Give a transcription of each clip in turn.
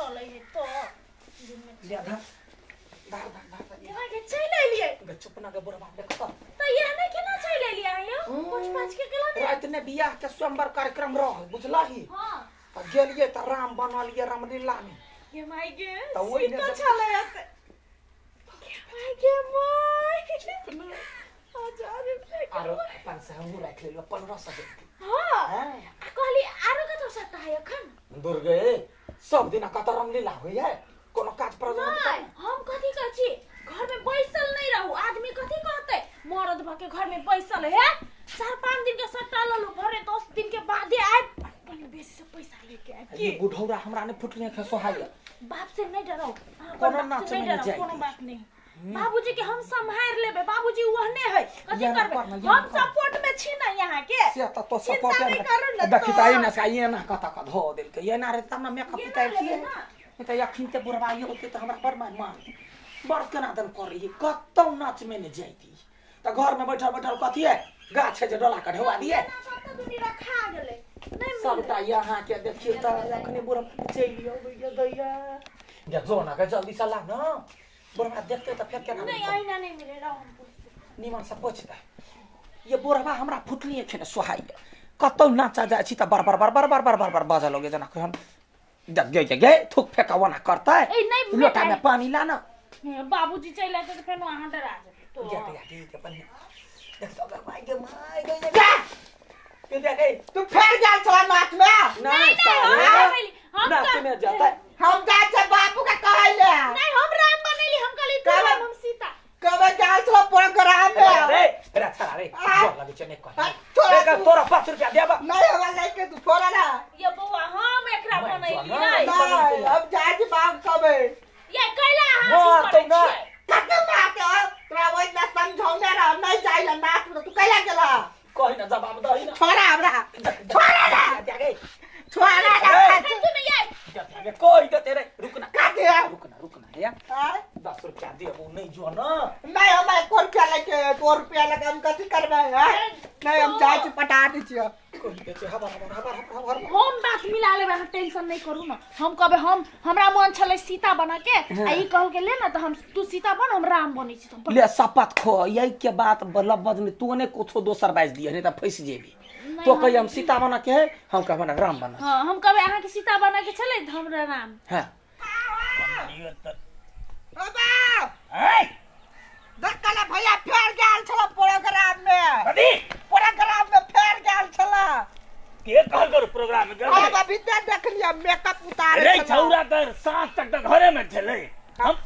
चलै है तो दिन में ले धर धर धर धर केना के चलि एलियै गे चुप ना गे बुढ़वा देखत त एहने केना चलि एलियै यौ पूछ पाछ के गेला ने राति ने बियाह के स्वयंवर कार्यक्रम रह बुझलही। हां त गेलियै त राम बनलियै रामलीला में गे माय गे त ओइ ने सीता छलै एते माय गे my 1000 रुपया आरो 500 हमहूँ राखि लेलियै 1500 दे। हां आ कहली आरो कतौ सट्टा है अखन दुर्गे सब दिन कत रामलीला होइ है कोनो काज पर नहीं हम कथी कहै छी घर में बैसल नहीं रहू आदमी कथी कहतै मरद भ के घर में बैसल है 4-5 दिन के सट्टा ललू भरे 10 दिन के बादे आए कनी बेसी से पैसा लेके आए ये बुढ़ौरा हमरा ने फुटने के सोहाय बाप से नहीं डरो कोनो नाच में नहीं जाए कोनो बात नहीं बाबूजी के हम संभार लेबे बाबूजी ओहने है कथी करबे हम सपोर्ट में छी ना यहां के से त तो सपोर्ट में देखी त ना ये ना कता क धो देलकै ये ना रे तब ना मेकअप उतार छियै नहीं त अखिन ते बुढ़वा ये होते त हमरा बड़ मार मार बड़ केना दन करी कतौ नाच में नहीं जाती त घर में बैठल बैठल कथी है गाछ है जे डोला के ढोवा दिए रखा गेलै नहीं सबटा यहाँ के देखियो त अखने बुढ़वा चलि अबैया दैया जा जो ना के जल्दी से ला न बुढ़वा देखते त फेर केना नहीं आईना नहीं मिलेगा हम निमन से पूछ दे ये बुढ़वा हमरा फुटलिए खेने सोहाइ कतौ नाचा जाइ छी त बर बर बर बर बर बर बर बर बाजा लगे जना हम गे गे गे थूक फेंका वना करता है ए नहीं लोटा में पानी लाना बाबूजी चलि आते त फेर अहाँ डरा जेबै तो जा जा ठीक है अपन देख तो माय गे माय गे जा के देख तू फेर गेल छला नाच में। नहीं नहीं हम नाच में जाता है हम जाय छै बापू के कहैले नहीं हम राम बनेली हम कहली तू राम हम सीता कबे गेल छला प्रोग्राम में रे रे छड़ा रे गोर लगे छै नहीं कह तोरा 5 रुपया देबा नहीं हमरा लाइक के तू छोड़ा ना ये बौआ हम एकरा बनेली नहीं हम जाय छै बाप कबे ये कैला अहाँ तो ना कते बात तोरा ओइ ना समझौने रह नहीं जाइला नाच में तू कैला गेला कहि ना जवाब दही ना छोड़ा हमरा छोड़ा ना छोड़ा ना तू नहीं ये जा कोई दे तेरे रुकना का दे रुकना रुकना या 10 रुपया दे वो नहीं जो ना नहीं हमरा 1 रुपया लेके 2 रुपया लगे हम कथी करबै हैं नहीं हम जाय छी पटा दै छियै कोई दे छै हबर हबर हबर हबर हम बात मिला लेबै अहाँ टेंशन नहीं करू ना हम कहबै हम हमरा मन छलै सीता बना के आ ई कहल के ले ना त हम तू सीता बन हम राम बनै छी त ले शपथ खो यही के बात लबज में तू ने कुछो दोसर बाज दिए नहीं त फंस जेबी तो कहि हम सीता बना के है हम कहबै ना राम बना। हां हम कहबै अहाँ के सीता बना के छलै त हमरा राम। हां बाबा ए देखला भैया फेर गेल छला प्रोग्राम में कथी प्रोग्राम में फेर गेल छला के कहल कर प्रोग्राम में गेल हम अभी ते देखलियै मेकअप उतारे रे छौरा त साँझ तक त घरे में छलै हम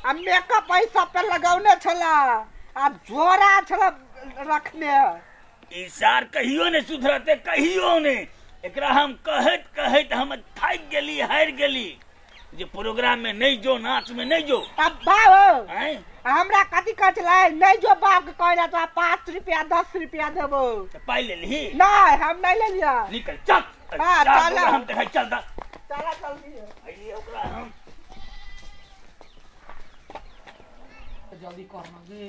आ मेकअप पैसा पे लगौने छला आ झोरा छला रखने ई सार कहियो ने सुधरते कहियो ने एकरा हम कहैत कहैत हम थाकि गेली हारि गेली जे प्रोग्राम में नहीं जो नाच में नहीं जो अब बाबू हमरा कथी कहै छलै नहीं जो बाप के कहला तो 5 रुपया 10 रुपया देबो त पाइ लेलही नहीं हम नहीं लेलियै निकल चल हां चल हम देखै चल दा चल जल्दी अइली ओकरा हम जल्दी कर ना गे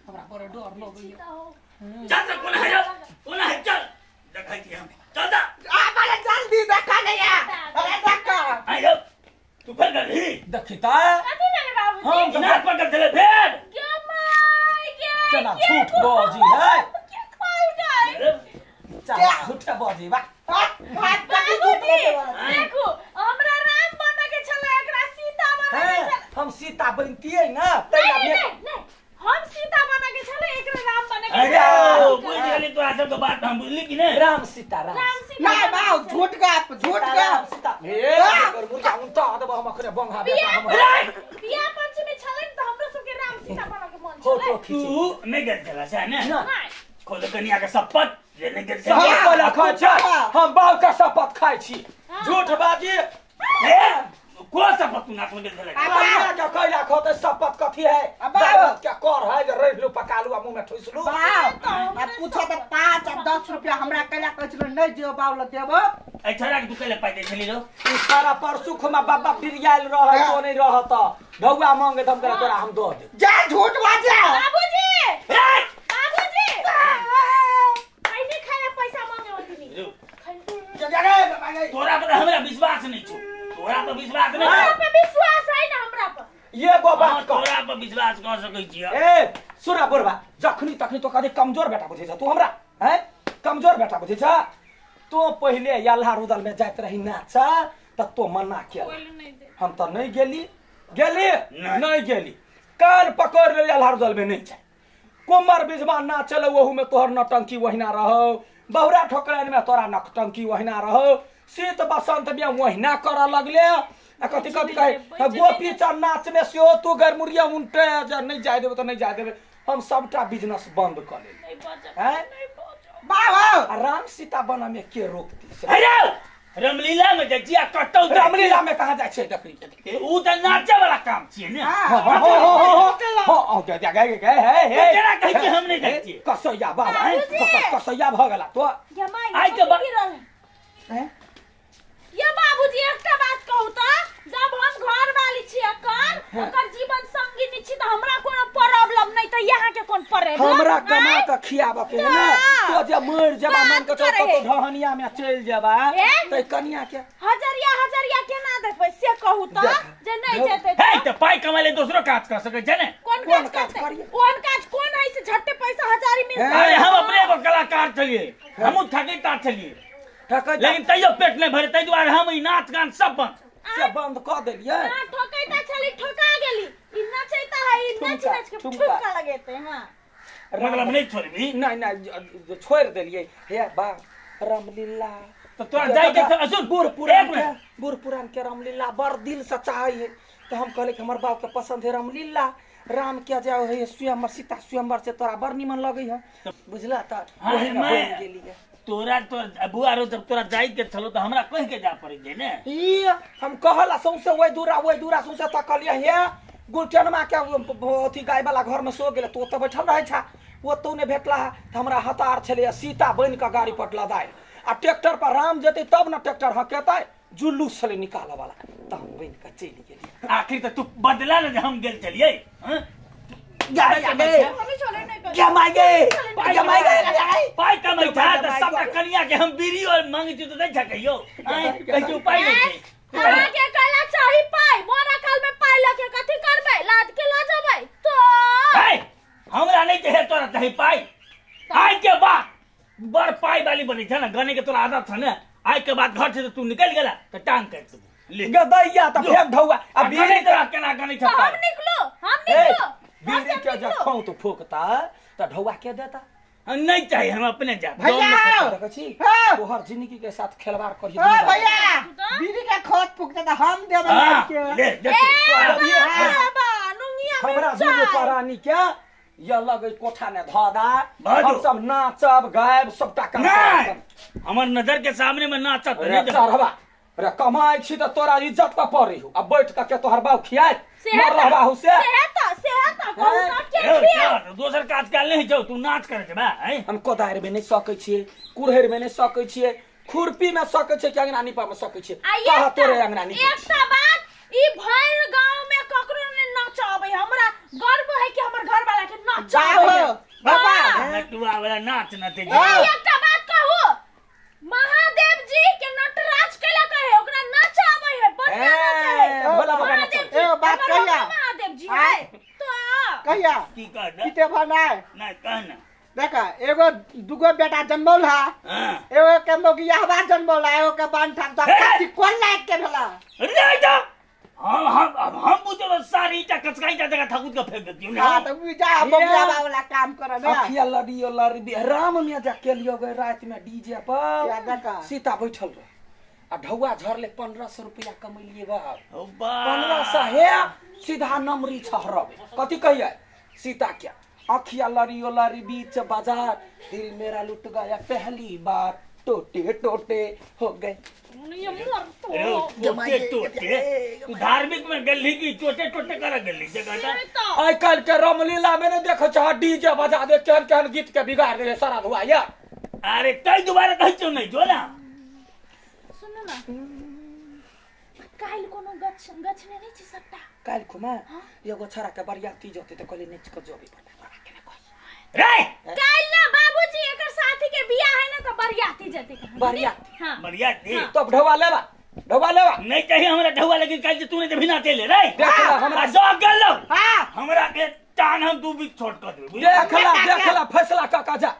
हमरा बड़ डर लगैया चल त कोना है कोना है चल देखै छी हम चल दा आ बड़ा जल्दी देखा नहीं है अरे देखा आइ तू फेर गेलही देखी त कथी भेलै बाबूजी हम नाच पर गेल फेर गे my गे केना झूठ बाजी है के खोल गए चल झूठ बाजी बा बाबूजी देखू हमरा राम बने के छलै एकरा सीता बने के छलै हम सीता बनतियै ना तैला नहीं हम सीता बने के छलै एकरा राम बने के अरे ओ बुझ गेली तोरा सब के बात हम बुझली कि नहीं राम सीता राम सीता नहीं बाबू झूठ गप झूठ राम सीता हे मुर्गा उनता देब हम अखने बंगा बेटा हम बियाह पंचमी छलै त हमरो सब के राम सीता बने के मन छलै फोटो खींच तू नहीं गेल छला से ने नहीं खोल कनिया के शपथ जे नहीं गेल छला शपथ खाइ छै हम बाप के शपथ खाइ छी झूठ बाजी हे को शपथ तू नाच में गेल छला कनिया के कैला खोते शपथ कथी है बाप के कर है जे रहिलु पकालु आ मुंह में ठुसलु बाप आ पूछो त 5 आ 10 रुपया हमरा कैला कहै छलै नहीं जो बाप ल देबो ए छोरा के तू कैला पाइ दै छली रो ई सारा परसुख में बाबा बिरियाल रहे तो नहीं रहत ढौआ मांगे त हम कहला तोरा हम दऽ देब जा झूठ बाजे बाबूजी बाबूजी खैनी खाना पैसा मांगे होतनी तोरा पर हमरा विश्वास नहीं छौ। तोरा पर विश्वास नहीं हमरा पे विश्वास है ना हमरा पर ये गो बात कह तोरा पर विश्वास कर सकै छी ए सुना बुढ़बा जखनी तखनी तो कदे कमजोर बेटा बुझै छ तू हमरा हैं कमजोर बेटा बुझै छ तो पहिले यल्हा रुदल में जाइत रही नाच त तो मना केला हम त नहीं गेली गेली नहीं गेली कान पकड़ ले यल्हा रुदल में नहीं जाए कुमर बिजमा नाचल ओहू में तोहर नटंकी वहिना रहो बहुरा ठोकराइन में तोरा नटंकी वहिना रहो शीत बसंत में वहिना करऽ लगले आ कथी कथी कहे गोपी चंद नाच में सेहो तू गरमुरिया उनटे जे नहीं जाय देबे त नहीं जाय देबे हम सबटा बिजनेस बंद क लेली हैं बाबा राम सीता बना में के रोकती अरे रामलीला में जाइ छी आ कतौ रामलीला में कहाँ जाइ छै देखी ऊ त नाचे वाला काम छियै ने हां हां हां गए गए गए हे हे केना कहै छी हम नहीं जाइ छियै कसैया बाबा कसैया भ गेला तो आइ के हैं ये बाबूजी एकटा बात कहू त जब हम घर वाली छी एकर ओकर जीवन संगिनी छी त हमरा कोनो प्रॉब्लम नहीं त यहाँ के कोन प्रॉब्लम हमरा कमा के खियाब के है ना तो जे मर जेबा मान के चल तो ढहनिया में चल जेबा त कनिया के हजरिया हजरिया केना देबै से कहू त जे नहीं जेतै हे त पाई कमाले दोसरो काज कर सकै छै ने कोन काज करतै कोन काज कोन है से झट्टे पैसा हजारी मिलतै अरे हम अपने एगो कलाकार छलियै हमहु ठकैता छलियै लेकिन तैयो पेट नहीं भरे तै दुआरे हम ई नाच गान सब बंद से बंद क देलियै हां ठकैता छली ठका गेली ई नचैता है ई नच नच के ठुमका लगेते हां मतलब नहीं छोड़बी नहीं नहीं छोड़ देलियै हे बा रामलीला तो तोरा जाय के सुन बूढ़ पुरान के बूढ़ पुरान के रामलीला बड़ दिल से चाहै है तो हम कहले कि हमर बाप के पसंद है रामलीला राम के जाओ है स्वयंवर सीता स्वयंवर से तोरा बड़ निमन लगै है बुझला त ओही में बन गेलियै तोरा तो बुआ रो जब तोरा जाय के छलो त हमरा कह के जा पड़े जे ने ई हम कहला सौंसे ओइ दूरा सौंसे तकलियै हे गुलटनमा के अथी गाय वाला घर में सो गेलै तो ओतऽ बैठल रहै छा ओतौ नहि भेटला त हमरा हतार छलै सीता बनि के गाड़ी पर लदायल आ ट्रैक्टर पर राम जेतै तब ने ट्रैक्टर हकेतै जुलूस छलै निकालऽ वाला त हम बनि के चलि गेलियै आखिर त तू बदला ने हम गेल चलियै हां पाई कमाई था त सबटा कनिया के हम बीड़ी और मांगे छी त नै छ कहियो कहै छी उपाय नै छै अहाँ के कहला चाही पाई मोरा काल में पाई लके कथी करबै लाद के ल जेबै तो ए हमरा नै चाहे तोरा चाही पाई आइ के बाद बड़ पाई वाली बनै छ ने गने के तोरा आदत छ ने आइ के बाद घर से तू निकल गेला त टांग काटि देबो ले गदैया त फेंक ढौआ आ बीड़ी तोरा केना गनै छ हम निकलो हम निकलो बीड़ी के जब खाऊं तो फूकता त ढौआ के देता नहीं चाहिए हम अपने जा भैया देखै छी तोहर जिंदगी के साथ खिलवाड़ करी ओ भैया बीड़ी के खोत फूकता त हम देबै के ले देख बाबा नुंगिया हमरा दुनू प्राणी के ये लगे कोठा ने धदा हम सब नाचब गायब सबटा काम हमर नजर के सामने में नाचत नहीं चढ़वा रे कमाई छी त तोरा इज्जत पर पड़ी हो अब बैठ के तोहर बाप खियाय मर रहबा हो से से त कहू त के खियाय दोसर काज काल नहीं जाऊ तू नाच करे जेबा हैं हम कोदारि में नहीं सकै छियै कुरहरि में नहीं सकै छियै खुरपी में सकै छियै कि अंगना नीपा में सकै छियै कह तोरे अंगना नीपा एकटा बात ई भर गांव में ककरो ने नाच आबै हमरा गर्व है कि हमर घर वाला के नाच आबै बाबा नटुआ वाला नाच नते एकटा बात कहू महादेव जी के नटराज केला कहे ओकरा नाच आबै है बढ़िया नाच है भोला बाबा नाच ए बात कहिया महादेव जी है तो कहिया की कह किते बनाए नहीं कह ना देखा एगो दुगो बेटा जन्मौल हा एगो के मोगिया जन्मौल एगो के बान ठाक त कथि कोन लायक के भेला रे जा हम बुझो तो सारी ईटा कचका ईटा जगह थकुद के फेंक देतियो ना हां त उ जा मोगिया वाला काम कर ना अखिया लड़ियो लड़बी राम में जा के लियो गए रात में डीजे पर सीता बैठल रहे आ ढौआ झरले 1500 रुपया कमैलिए बाप 1500 हे सीधा नमरी छहरबे कथी कहिए सीता क्या अखिया लड़ियो लड़ी बीच बाजार दिल मेरा लुट गया पहली बार टोटे टोटे हो गए ये मर तो टोटे टोटे तू धार्मिक में गली की टोटे टोटे कर गली जगह आइ काल्हि के रामलीला में ने देखै छ डीजे बजा दे केहन केहन गीत के बिगाड़ दे सारा धुआ यार अरे तै दोबारा कहै छौ नहीं जो ना सुन ना काल्हि कोनो गछ गछ ने नै छी सबटा काल्हि खुमा एगो छोरा के बरियाती जते त कहली नच के जबे पर बाबा के ने कहि रे काल्हि ना बाबूजी एकर साथी के बियाह है ना त बरियाती जते बरियाती हां बरियाती तब ढौआ लेबा ढौआ लेबा नहीं चाहिए हमरा ढौआ लेकिन काल जे तू नहीं देबही नाचे ले रे देखला हमरा जा गेलो हां हमरा के टान हम दू बीच छोड़ कर देबै देखला देखला फैसला क क जा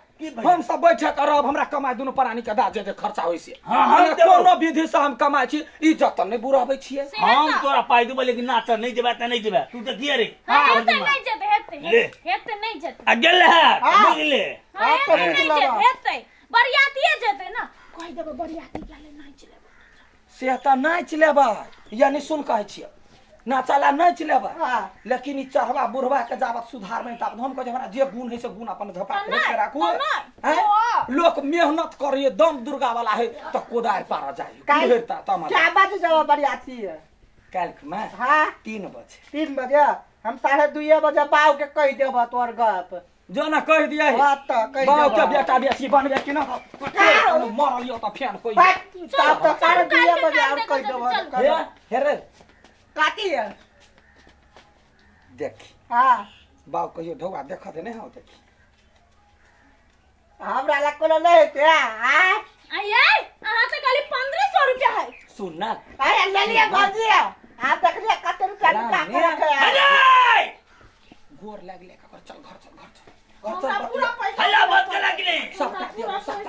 हम सब बैठे करब हमरा कमाई दुनु प्राणी के दा जे जे खर्चा होई से हां हम कोनो विधि से हम कमाई छी इज्जत नहीं बुराबै छियै हम तोरा पाई देबै लेकिन नाच नहीं जेबा त नहीं जेबा तू त किया रे हां हेते नहीं जेते हेते हेते नहीं जेते आ गेल है बुझले हां हेते नहीं जेते हेते बरियातीए जेते ना कहि देबै बरियाती गेले नाच लेबै से त नाच लेबै यानी सुन कहै छियै नाचला नाच लेबै लेकिन ई चढ़वा बुढ़वा के जाबत सुधार नहीं ताबत हम कहै हमरा जे गुण है से गुण अपन झपा के राखू हैं लोक मेहनत करिए दम दुर्गा वाला है त कोदार पार जाय हेता तमा क्या बजे जावा बरियाती है काल्हि में हां 3 बजे 3 बजे हम 2:30 बजे बाऊ के कहि देब तोर गप जो ना कहि दिया है हां त कहि बाऊ के बेटा बेटी बनबे कि ना मरल यो त फेन कोई तब त 2:30 बजे और कहि देब हे हे रे काती है देखी हां बाऊ कहियो ढौआ देखत नहीं हो देखी हमरा ला कोनो नहीं हेते हां आय अहाँ त खाली 1500 रुपया है सुन ना अरे ले लिया भौजी हां देख लिया कते रुपया निकाल के रखे अरे गोर लागले का चल घर चल घर चल हमरा पूरा पैसा हल्ला मत करा कि नहीं सब काट दिया सब